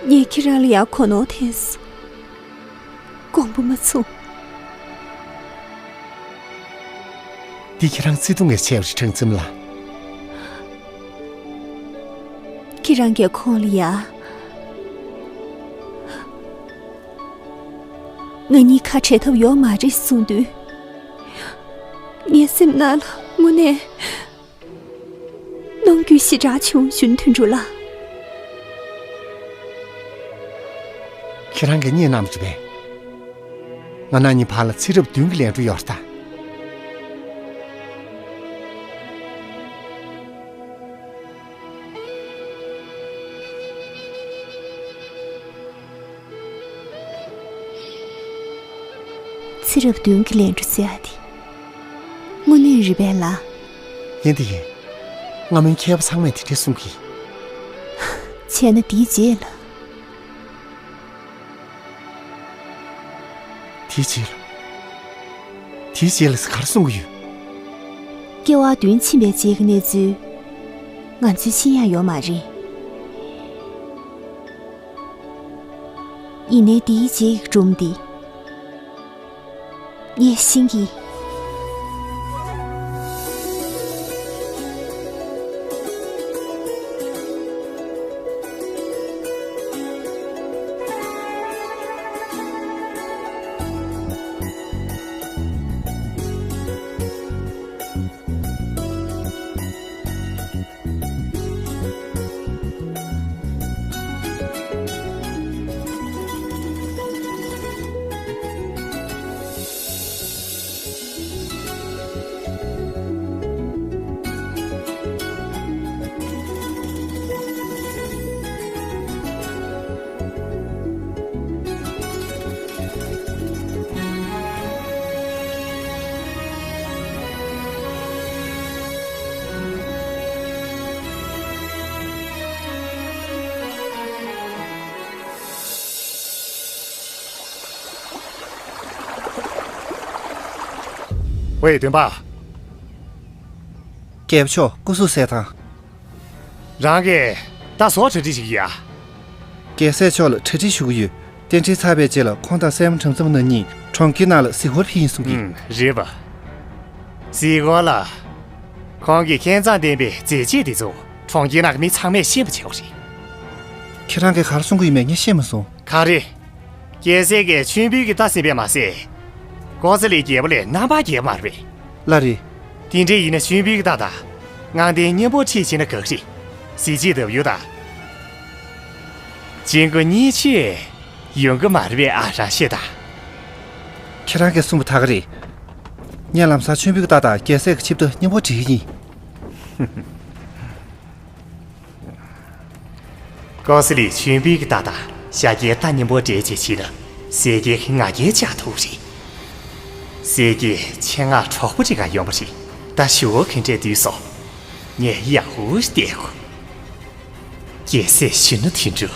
ངས་ཁྱེད་རང་ལ་ཡང་གོ་ནོར་ཐེབས་སོང་། དགོངས་པ་མ་ཚོམས། འདི་ཁྱེད་རང་བརྩེ་དུང་ངས་ཆེ་བར་ཁྲང་ཙིམ་ལ། ཁྱེད་རང་གིས་ཁོང་ལ་ཡ། ང་གཉིས་ཁ་བྲལ་ཐབས་ཡོད་མ་རེད་གསུངས་དུས། ངའི་སེམས་ནང་ལ་དངོས་གནས། གནོང་འགྱོད་ཞེ་དྲག་བྱུང་། གཞོན་དོན་གྲུབ་ལགས། ཁྱེད་རང་གིས་རྙེད་གནང་བ་རེད་པས། ང་རང་གཉིས་བར་ལ་ཚེ་རབས་བདུན་གྱི་ལས་འཕྲོ་ཡོད་རེད་ད། ཚེ་རབས་བདུན་གྱི་ལས་འཕྲོ་ཟེར་ཡ་དེ། དངོས་གནས་རེད་པས་ལགས། ཡིན་དེ་ཡིན། སྔ་མོའི་མཁས་པ་ཚང་མས་དེ་འདྲས་གསུང་གི། བྱས་ན་དེའི་རྗེས་ལ། དེའི་རྗེས་ལ། དེའི་རྗེས་ལ་ག་རེ་གསུང་གི་ཡོད། སྐྱེ་བ་བདུན་ཕྱིན་པའི་རྗེས་ཀྱི་གནས་ཚུལ། ང་ཚོས་ཤེས་ཡ་ཡོད་མ་རེད། ཡིན་ནའི་དེའི་རྗེས་ཀྱི་སྒྲུང་འདི། ངས་ཤེས་ཀྱི། ཝེ། སྟོན་པ། རྒྱལ་པོ་མཆོག་སྐུ་གཟུགས་གསལ་ཐང་། རང་གིས་ད་གཟོད་གྲ་སྒྲིག་བྱེད་ཀྱི་ཡ། རྒྱལ་སྲས་མཆོག་ལ་གྲ་སྒྲིག་ཞུ་གི་ཡོད། རྟེན་འབྲེལ་ཚར་བའི་རྗེས་ལ་ཁོང་དང་སྲས་མོ་ཁྲམ་ཚམ་ནང་གཉིས་གྲོང་ཁྱེར་ནང་ལ་གཟིགས་སྐོར་ཕེབས་ཡིན་གསུང་གི། ཨུམ། རེད་པ། གཟིགས་སྐོར་ལ། ཁོང་གི་མཁས་མཛངས་ལྡན་པའི་མཛད་རྗེས་དེ་ཚོ་གྲོང་ཁྱེར་ནང་གི་མི་ཚང་མས་ཤེས་པ་བྱེད་དགོས་རེད། ཁྱེད་རང་གིས་ག་རེ་གསུང་གི་ཡོད་མེད་ངས་ཤེས་མ་སོང་། ག་རེ། རྒྱལ་སྲས་ཀྱིས་མཆོད་འབུལ་གྱི་རྟ་ཟིན་པས་མ་ཟད། ཀོ་ཙ་ལི་རྒྱལ་པོ་ལས་རྣམ་པར་རྒྱལ་བ་མ་རེད་པས། ལགས་རེད། དེ་འདྲ་ཡིན་ན་མཆོད་འབུལ་གྱི་རྟ་དང་། དངངས་བདེན་གཉེན་པོ་ཁྲིད་བྱས་ན་དགའ་གི་རེད། གཟི་བརྗིད་ལྡབ་ཡུ་དང་། གཅིག་མགོ་གཉིས་མཆོད་ཡོང་གི་མ་རེད་པས། ཨ། རང་ཤེས་དང་། ཁྱེད་རང་གིས་གསུངས་པ་ད་ག་རེད། ངས་ལམ་སང་མཆོད་འབུལ་གྱི་རྟ་དང་རྒྱལ་སྲས་ཀྱི་ཆིབས་རྟ་མཉམ་པོ་སྒྲིག་གི་ཡིན། ཀོ་ཙ་ལི་མཆོད་འབུལ་གྱི་རྟ་དང་ཞྭ་སྐྱའི་རྟ་མཉམ་པོ་སྦྲེལ་བྱས་བྱིན་ན་ཟས་སྐྱའི་ང་རྒྱལ་བཅག་ཐུབ་རེད། ཟས་སྐྱའི་ཆེད་མངགས་གྲོགས་པོ་རེ་འགའ་ཡོང་པ་རེད། ད་ཞུ་བ་ག་འདྲས་བསྡུས་སོང་། ངས་ཡག་པོ་བལྟས་གོ། རྒྱལ་སྲས་གཞོན་ནུ་དོན་གྲུབ།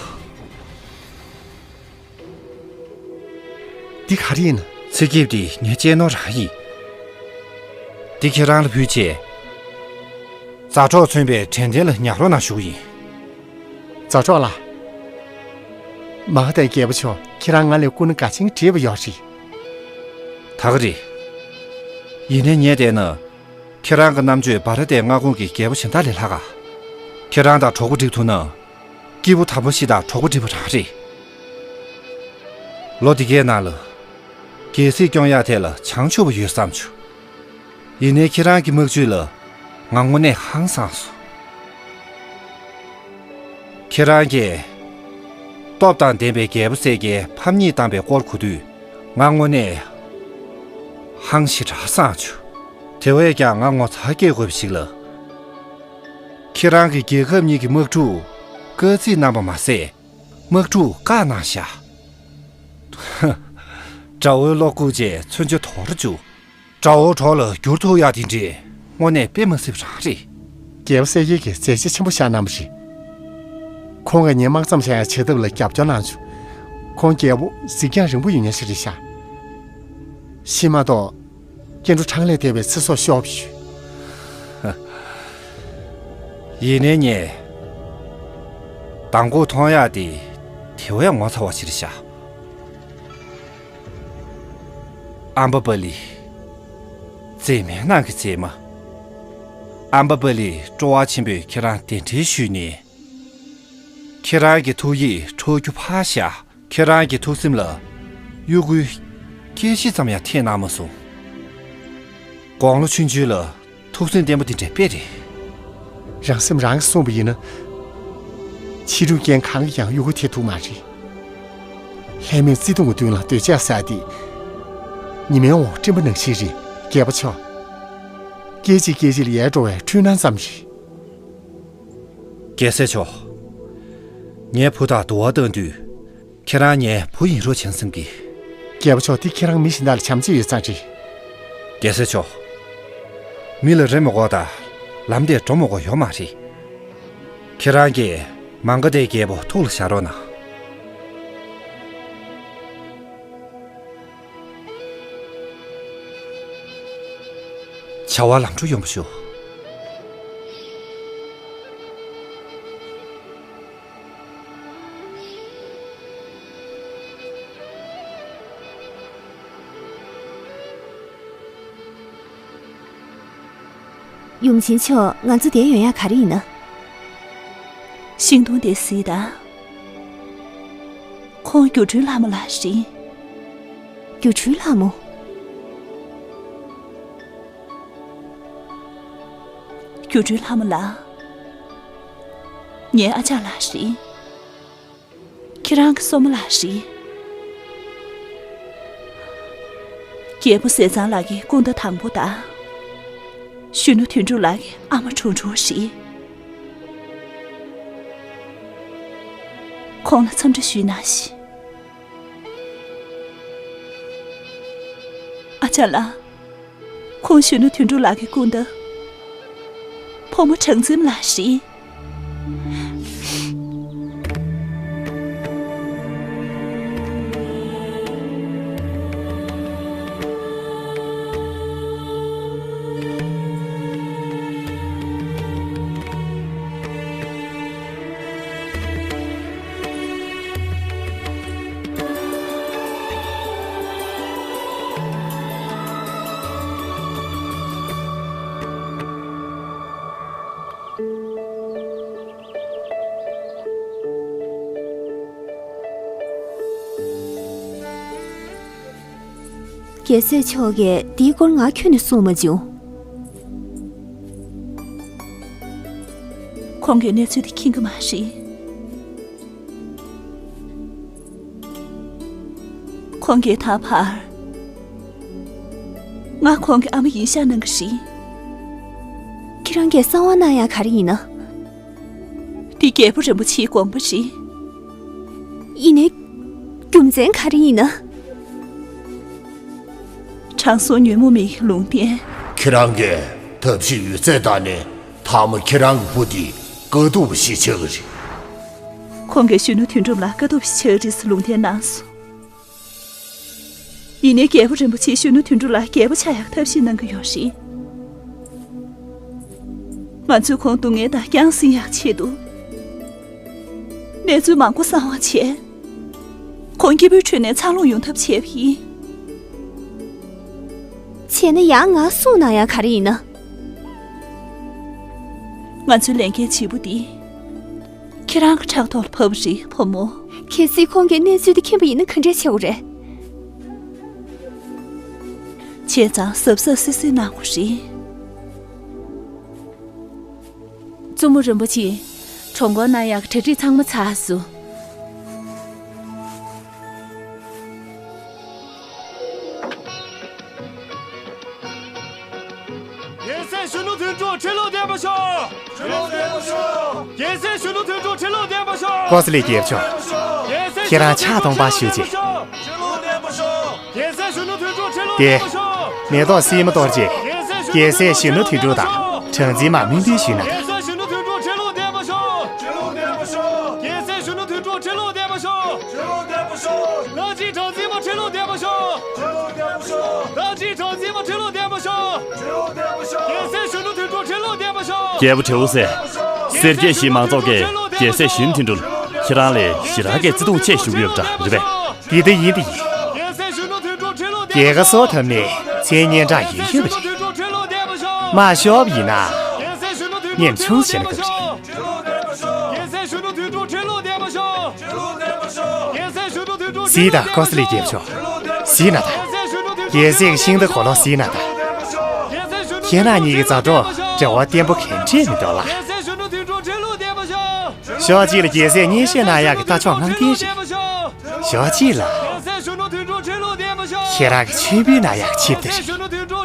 འདི་ག་རེ་ཡིན། ཚེ་སྐྱིད་འདི་ངའི་གཅེས་ནོར་རང་ཡིན། འདི་ཁྱེད་རང་ལ་ཕུལ་ཆེད། མཛའ་གྲོགས་མཚོན་པའི་དྲན་རྟེན་ལ་ཉར་རོགས་གནང་ཞུ་གི་ཡིན། མཛའ་གྲོགས་ལགས། མ་ཧ་ཏའི་རྒྱལ་པོ་མཆོག་ཁྱེད་རང་ང་ལས་སྐུ་ན་དགའ་ཞེན་བྲིས་པ་ཡོད་རེད། ད་ག་རེད། ཡིན་ནའི་ངས་བལྟས་ན། ཁྱེད་རང་གི་རྣམ་དཔྱོད་བྷ་ར་ཏའི་མངའ་ཁོངས་ཀྱི་རྒྱལ་པོ་གཞན་དག་ལས་ལྷག་ག། ཁྱེད་རང་དང་གྲོགས་པོ་སྒྲིག་ཐུབ་ན། སྐྱེས་བུ་དམ་པ་ཞིག་དང་གྲོགས་པོ་སྒྲིག་པ་རང་རེད། ལོ་འདི་གའི་ནང་ལ། རྒྱལ་སྲིད་སྐྱོང་ཡག་ཐད་ལ་བྱང་ཆུབ་པ་ཡོད་བསམ་བྱུང་། ཡིན་ནའི་ཁྱེད་རང་གི་དམག་ཇུས་ལ་ང་དངོས་གནས་ཧང་སངས་སོང་། ཁྱེད་རང་གིས་སྟོབས་དང་ལྡན་པའི་རྒྱལ་པོ་གསལ་རྒྱལ་ཕམ་ཉེས་བཏང་པའི་སྐོར་གོ་དུས་ང་དངོས་གནས་ཧང་ཞེ་དྲག་སངས་བྱུང་། དེ་བས་ཀྱང་ང་ངོ་ཚ་སྐྱེ་དགོས་པ་ཞིག་ལ། ཁྱེད་རང་གིས་རྒྱལ་ཁབ་གཉིས་ཀྱི་དམག་འཁྲུག་བཀག་རྩིས་གནང་པ་མ་ཟད། དམག་འཁྲུག་བཀག་གནང་བཞག། དགྲ་བོའི་བློ་བཀུག་རྗེས་མཚོན་ཆ་དོར་བཅུག། དགྲ་བོ་གྲོགས་ལ་བསྒྱུར་ཐུབ་ཡག་དེ་འདྲས་དངོས་གནས་དཔེ་མ་སྲིད་པ་རང་རེད། རྒྱལ་པོ་གསལ་རྒྱལ་གྱིས་མཛད་རྗེས་ཆེན་པོ་བཞག་གནང་བ་རེད། ཁོང་གིས་ངའི་དམག་མཚམས་བཞག་ཡག་བྱ་ཐབས་ལ་རྒྱབ་སྐྱོར་གནང་བྱུང་། ཁོང་རྒྱལ་པོ་གཟིགས་རྒྱང་རིང་པོ་ཡོད་མཁན་ཞིག་རེད་ཤག། ཤི་མ་གཏོགས། སྐྱེ་འགྲོ་གྲངས་ལས་འདས་པའི་ཚེ་སྲོག་ཤོར་བ་ཞིག། ཡིན་ནའི་ངས་མདང་དགོང་མཐོང་ཡག་དེ་དེ་བས་ངོ་ཚ་བ་ཞིག་རེད་ཤག། ཨམ་བ་པ་ལི། མཛེས་མའི་ནང་གི་མཛེས་མ། ཨམ་བ་པ་ལི་སྤྲོ་བ་ཆེན་པོས་ཁྱེད་རང་གདན་འདྲེན་ཞུས་ནས། ཁྱེད་རང་གི་ཐུགས་ཡིད་འཕྲོག་རྒྱུ་ཕར་བཞག། ཁྱེད་རང་གི་ཐུགས་སེམས་ལ་གཡོ་འགུལ་སྐད་ཅིག་ཙམ་ཡང་ཐེབས་གནང་མ་སོང་། དགུང་ལོ་ཆུང་ཆུང་ལ་ཐུགས་སེམས་བརྟན་པོ་འདི་འདྲ་དཔེ་རེད། རང་སེམས་རང་གིས་བསྲུངས་པ་ཡིན་ན། ཕྱི་རོལ་རྐྱེན་གང་གིས་ཀྱང་གཡོ་འགུལ་ཐེབས་ཐུབ་མ་རེད། ལྷད་མེད་བརྩེ་དུང་གི་མདུན་ལ་འདོད་ཆགས་ཟེར་དེ། ཉི་མའི་འོག་སྤྲིན་པ་ནང་བཞིན་རེད། རྒྱལ་པོ་མཆོག། སྐད་ཅིག་སྐད་ཅིག་ལ་ཡལ་འགྲོ་བའི་འཕྲུལ་སྣང་ཙམ་རེད། རྒྱལ་སྲས་མཆོག། ངའི་བུ་དང་དུ་བ་བཏང་དུས། ཁྱེད་རང་ངའི་བུ་ཡིན་རོགས་བྱུང་བསམ་གི། རྒྱལ་པོ་མཆོག། འདི་ཁྱེད་རང་མི་གཞན་དག་ལ་བྱམས་བརྩེ་ཡོད་ཙང་རེད། རྒྱལ་སྲས་མཆོག། མི་ལ་རེ་མི་དགོས་དང་། ལམ་དེར་འགྲོ་མི་དགོས་ཡོད་མ་རེད། ཁྱེད་རང་གིས་མ་ག་དྷའི་རྒྱལ་པོ་ཐུགས་ལ་བཞག་རོགས་གནང་། བྱ་བ་ལམ་འགྲོ་ཡོང་བ་ཞུ། ཡུམ་ཆེན་མཆོག། ང་ཚོ་འདིར་ཡོང་ཡག་ག་རེ་ཡིན་ན། ཤིང་སྡོང་དེ་གཟིགས་དང་། ཁོང་སྒྱུ་འཕྲུལ་ལྷ་མོ་ལགས་རེད། སྒྱུ་འཕྲུལ་ལྷ་མོ། སྒྱུ་འཕྲུལ་ལྷ་མོ་ལགས། ངའི་ཨ་ཅག་ལགས་རེད། ཁྱེད་རང་གི་སྲུ་མོ་ལགས་རེད། རྒྱལ་པོ་ཟས་གཙང་ལགས་ཀྱི་སྐུ་ཟླ་དང་པོ་དང་། གཞོན་ནུ་དོན་གྲུབ་ལགས་ཀྱི་ཨ་མ་གྲུང་གྲུང་རེད། ཁོང་ལ་འཚམས་འདྲི་ཞུས་གནང་ཞིག། ཨ་ཅག་ལགས། ཁོང་གཞོན་ནུ་དོན་གྲུབ་ལགས་ཀྱི་སྐུ་ཟླ། ཕོ་མོ་གྲངས་འཛིན་ལགས་རེད། རྒྱལ་སྲས་མཆོག་གིས་འདིའི་སྐོར་ང་ཁྱོན་ནས་གསུངས་མ་བྱུང་། ཁོང་གིས་གནས་ཚུལ་དེ་མཁྱེན་གྱི་མ་རེད། ཁོང་གིས་ད་བར་ང་ཁོང་གི་ཨ་མ་ཡིན་ཤག་གནང་གི་རེད། ཁྱེད་རང་གིས་གསང་བ་གནང་ཡག་ག་རེ་ཡིན་ན། འདི་རྒྱལ་པོ་རིན་པོ་ཆེའི་དགོངས་པ་རེད། ཡིན་ནའི། རྒྱུ་མཚན་ག་རེ་ཡིན་ན། དྲང་སྲོང་ཉོན་མོངས་མེ་ཡི་ལུང་བསྟན། ཁྱེད་རང་གིས་ཐབས་ཤེས་ཡོད་ཚད་བཏང་ནས་མཐའ་མ་ཁྱེད་རང་གི་བུ་འདི་དཀའ་སྡུག་པ་ཞིག་ཆགས་ཀྱི་རེད། ཁོང་གིས་གཞོན་ནུ་དོན་གྲུབ་ལ་དཀའ་སྡུག་པ་ཞིག་ཆགས་ཀྱི་རེད་ཟེར་ལུང་བསྟན་གནང་སོང་། ཡིན་ནའི་རྒྱལ་པོ་རིན་པོ་ཆེས་གཞོན་ནུ་དོན་གྲུབ་ལ་རྒྱལ་པོ་ཆགས་ཡག་ཐབས་ཤེས་གནང་གི་ཡོད་རེད། ང་ཚོས་ཁོང་སྡུག་བསྔལ་དང་རྐྱང་ཟིན་ཡག་ཆེད་དུ། གནས་ཚུལ་མང་པོ་གསང་བ་བྱས། ཁོང་སྐྱིད་པོའི་ཁྲོད་ནས་འཚར་ལོངས་ཡོང་ཐབས་བྱས་པ་ཡིན། བྱས་ན་ཡང་ང་སྲུང་གནང་ཡག་ག་རེ་ཡིན་ན། ང་ཚོའི་ལས་འགན་ལྗིད་པོ་འདི། ཁྱེད་རང་གི་ཕྲག་ཐོག་ལ་བབས་པ་རེད་བུ་མོ། གལ་སྲིད་ཁོང་གིས་གནས་ཚུལ་འདི་མཁྱེན་པ་ཡིན་ན་ག་འདྲས་བྱེད་དགོས་རེད། བྱས་ཙང་གཟབ་གཟབ་སིབ་སིབ་གནང་དགོས་རེད། བཙུན་མོ་རིན་པོ་ཆེ། གྲོངས་སྐོར་གནང་ཡག་གྲ་སྒྲིག་ཚང་མ་ཚར་སོང་། རྒྱལ་སྲས་གཞོན་ནུ་དོན་གྲུབ་ཁྲི་ལོ་བརྟན་པར་ཤོག་ཁྲི་ལོ་བརྟན་པར་ཤོག་རྒྱལ་སྲས་གཞོན་ནུ་དོན་གྲུབ་ཁྲི་ལོ་བརྟན་པར་ཤོག་ཀོ་ས་ལི་རྒྱལ་པོ་མཆོག་ཁྱེད་རང་ཕྱག་སྟོང་པ་བཞུགས་རྗེས། ཁྲི་ལོ་བརྟན་པར་ཤོག་རྒྱལ་སྲས་གཞོན་ནུ་དོན་གྲུབ་ཁྲི་ལོ་བརྟན་པར་ཤོག་དེ། མེ་ཏོག་སིལ་མ་གཏོར་རྗེས། རྒྱལ་སྲས་གཞོན་ནུ་དོན་གྲུབ་དང་གྲངས་འཛིན་མར་སྨོན་འདུན་ཞུས་གནང་། རྒྱལ་སྲས་གཞོན་ནུ་དོན་གྲུབ་ཁྲི་ལོ་བརྟན་པར་ཤོག་ཁྲི་ལོ་བརྟན་པར་ཤོག་རྒྱལ་ ལོག་བདེ་པོ་ཤོག་རྒྱལ་སྲས་གཞོན་ནུ་དོན་གྲུབ་ཁྲིད་ལོག་བདེ་པོ་ཤོག་རྒྱལ་པོ་དྲེའུ་སེ། སེར་སྐྱའི་གཞིས་མང་ཚོགས་ཀྱིས་རྒྱལ་སྲས་གཞོན་ནུ་དོན་གྲུབ་ཁྱེད་རང་ལ་ཞེ་དྲག་གི་བརྩེ་དུང་ཆེ་ཞུ་གི་ཡོད་པ་འདྲ་རེད་པས། དེ་ལྟ་ཡིན་དེ་ཡིན། རྒྱལ་ཁ་གསོ་ཐབས་ནི་མཚན་སྙན་གྲགས་ཡོད་ཡོད་པ་རེད། མ་ཤོབ་ཡིན་ན། ཉན་ཆུང་བྱས་ན་སྐབས་རེད། གཟིགས་དང་ཀོ་ས་ལི་རྒྱལ་པོ་མཆོག་གཟིགས་ན་ད། རྒྱལ་སྲས་ཀྱི་ཤིང་རྟ་འཁོར་ལོ་གཟིགས་ན་ད། ཁྱེད་རང་གཉིས་ཀྱི་མཛའ་གྲོགས་འབྲེལ་བ་བརྟན་པོ་ག་འདྲས་མི་འདུག་ལ། ཕྱོགས་གཅིག་ལ་རྒྱལ་སྲས་མཉེས་གཤེགས་གནང་ཡག་གི་རྟ་མཆོག་ལྔ་ལྡན་རེད། ཕྱོགས་གཅིག་ལ། ཁྱེད་རང་གི་མཆོད་འབུལ་གནང་ཡག་གི་ཆིབས་རྟ་རེད།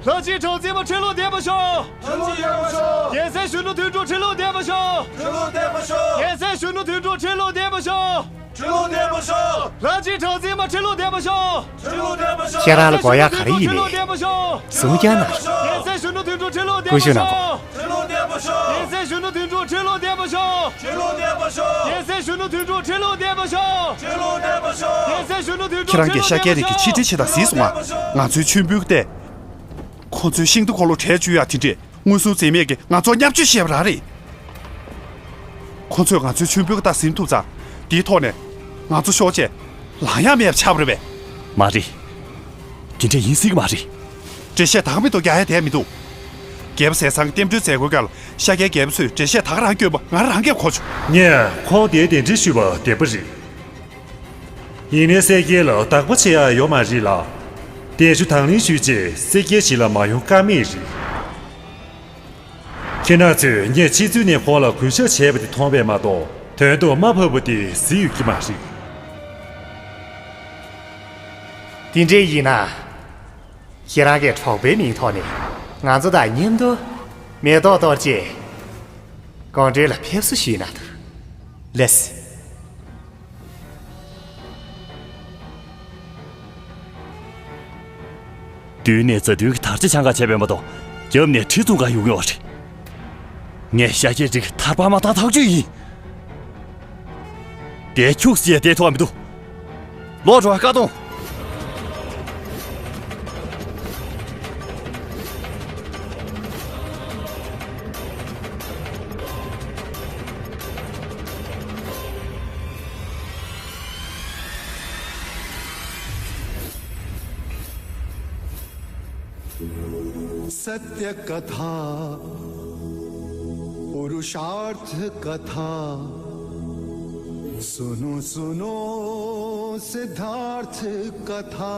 ལྷ་གཅིག་གྲགས་འཛིན་མ་ཁྲི་ལོ་བརྟན་པོ་ཤོག་རྒྱལ་སྲས་གཞོན་ནུ་དོན་གྲུབ་ཁྲི་ལོ་བརྟན་པོ་ཤོག་རྒྱལ་སྲས་གཞོན་ནུ་དོན་གྲུབ་ཁྲི་ལོ་བརྟན་པོ་ཤོག་ལྷ་གཅིག་གྲགས་འཛིན་མ་ཁྲི་ལོ་བརྟན་པོ་ཤོག་ཁྱེད་རང་ལ་དགོས་ཡག་ག་རེ་ཡིན་ནའི་གསུང་རྐྱང་གནང་རོགས། རྒྱལ་སྲས་གཞོན་ནུ་དོན་གྲུབ་ཁྲི་ལོ་བརྟན་པོ་ཤོག་རྒྱལ་སྲས་གཞོན་ནུ་དོན་གྲུབ་ཁྲི་ལོ་བརྟན་པོ་ཤོག་རྒྱལ་སྲས་གཞོན་ནུ་དོན་གྲུབ་ཁྲི་ལོ་བརྟན་པོ་ཤོག་རྒྱལ་སྲས་གཞོན་ནུ་དོན་གྲུབ་ཁྲི་ལོ་བརྟན་པོ་ཤོག་ཁྱེད་རང་གིས་ཤཱཀྱའི་རིགས་ཀྱི་ཆིག་སྒྲིལ་བྱེད་དང་གཟིགས་སོང་ང་། ང་ཚོའི་མཆོད་འབུལ་ཏེ། ཁོ་ཚོའི་ཤིང་རྟ་འཁོར་ལོ་བྲེལ་བཅུག་ཡག་དེ་འདྲས་མངོན་སུམ་འཛེམས་མེད་ཀྱིས་ང་ཚོར་བརྙས་བཅོས་བྱས་པ་རང་རེད། ཁོ་ཚོས་ང་ཚོའི་མཆོད་འབུལ་གྱི་རྟ་ཟིན་ཐུབ་ཙང་དེའི་ཐོག་ནས་ང་ཚོ་ཤོག་ཅེས་ལངས་ཡག་མེད་པ་ཆགས་པ་རེད་པས། མ་རེད། དེ་འདྲས་ཡིན་སྲིད་ཀྱི་མ་རེད། འགྲེལ་བཤད་དག་མི་འདུག་རྒྱག་ཡ་དེ་མི་འདུག་རྒྱལ་པོ་ཟས་གཙང་གི་རྟེན་འབྲེལ་མཛད་སྒོའི་སྐབས་ལ་ཤཱཀྱའི་རྒྱལ་པོ་ཚོས་འགྲེལ་བཤད་དག་རང་བསྐྱོན་པ་ང་རང་གིས་གོ་བྱུང་། ངས་ཁོང་དེའི་གདན་འདྲེན་ཞུས་པ་བདེན་པ་རེད། ཡིན་ནའི་སེར་སྐྱ་ལ་བདག་པོ་བྱེད་ཡ་ཡོད་མ་རེད་ལ། གདན་ཞུ་དང་ལེན་ཞུས་རྗེས་སེར་སྐྱའི་གཞིས་ལ་མ་ཡོང་ཀ་མེད་རེད། ཁྱེད་རང་ཚོས་ངས་ཕྱི་ཚུལ་ནས་ཁོང་ལ་གུས་ཞབས་བྱས་པ་དེ་མཐོང་བས་མ་གཏོགས་དོན་དུ་དམའ་ཕབ་པ་དེ་གཟིགས་ཡོད་ཀྱི་མ་རེད། དེ་འདྲས་ཡིན་ན། ཁྱེད་རང་གི་གྲོགས་པོའི་མིང་ཐོག་ནས་ང་ཚོ་དང་མཉམ་དུ་མེ་ཏོག་གཏོར་རྗེས་དགོང་དྲོ་ལ་ཕེབས་བསུ་ཞུས་ན་འདུག་ལེས། མདུན་ནས་མཛའ་མཐུན་གྱི་དར་ཆ་འཆང་ག་བྱས་པས་མ་གཏོགས་རྒྱབ་ནས་གྲི་བཙུགས་ག་ཡོང་གི་ཡོད་རེད། ངས་ཤཱཀྱའི་རིགས་ཐར་པ་མ་བཏང་ཐག་ཆོད་ཡིན། དེ་ཁྱུག་ཟེར་བསྡད་ཐུབ་པ་མི་འདུག་ལོག་འགྲོ་བ་ཀ་གཏོང་། सत्य कथा पुरुषार्थ कथा सुनो सुनो सिद्धार्थ कथा।